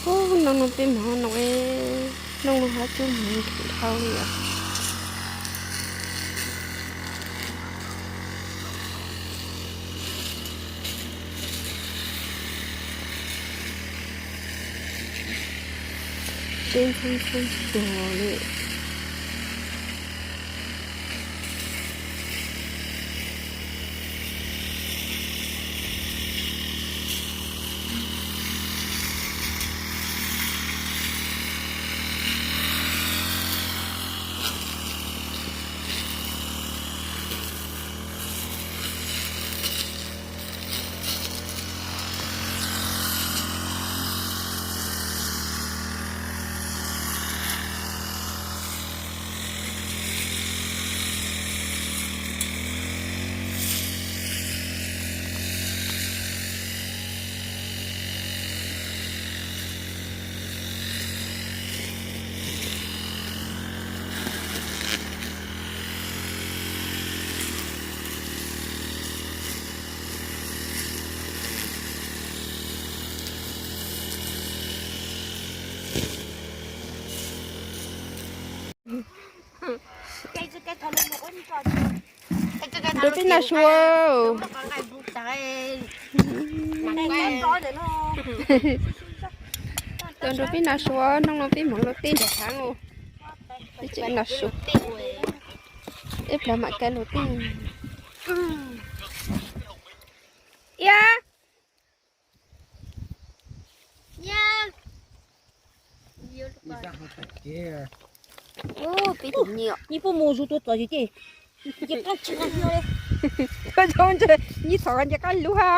Ub, noj noj peb mov no, noj noj hab cub mov dhau li os. Peb ntxhab ntxhab tog li. Nrog peb noj su. Tuaj nrog peb noj su, noj noj peb mov luaj teb nram hav. Peb tseem noj su. Ib pliag mam kaw luaj teb. Iab. Peb tus nyiam. Nyias puas mus zus tua txom zus ces, ces qab tsis qab hlub li. Koj zoo ntshe nyias txhom nce qab hlub ha.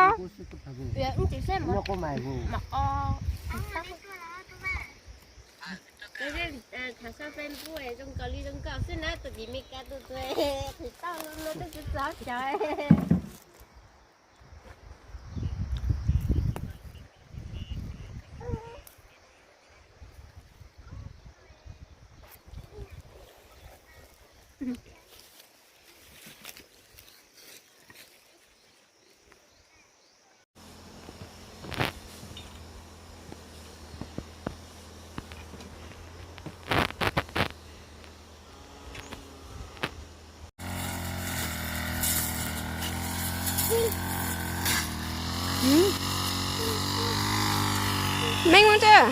Thaum sab Facebook zoo nkaus li zoo nkaus xwb na, tus tim Meskas tus tus qhwv tau no twb tsis txog cov. Meej ua ntej.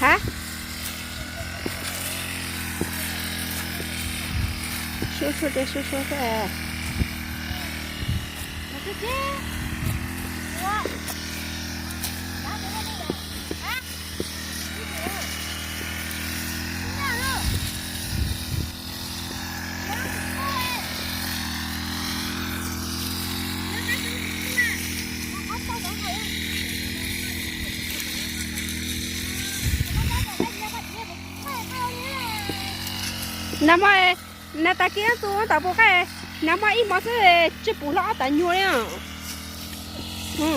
Hab? Sub sub, sub sub xwb. Nag hmo, nag tag kis tus tab pus qaij. Nag hmo ib hmo xwb tsis pum hlo ob tas nyuag li.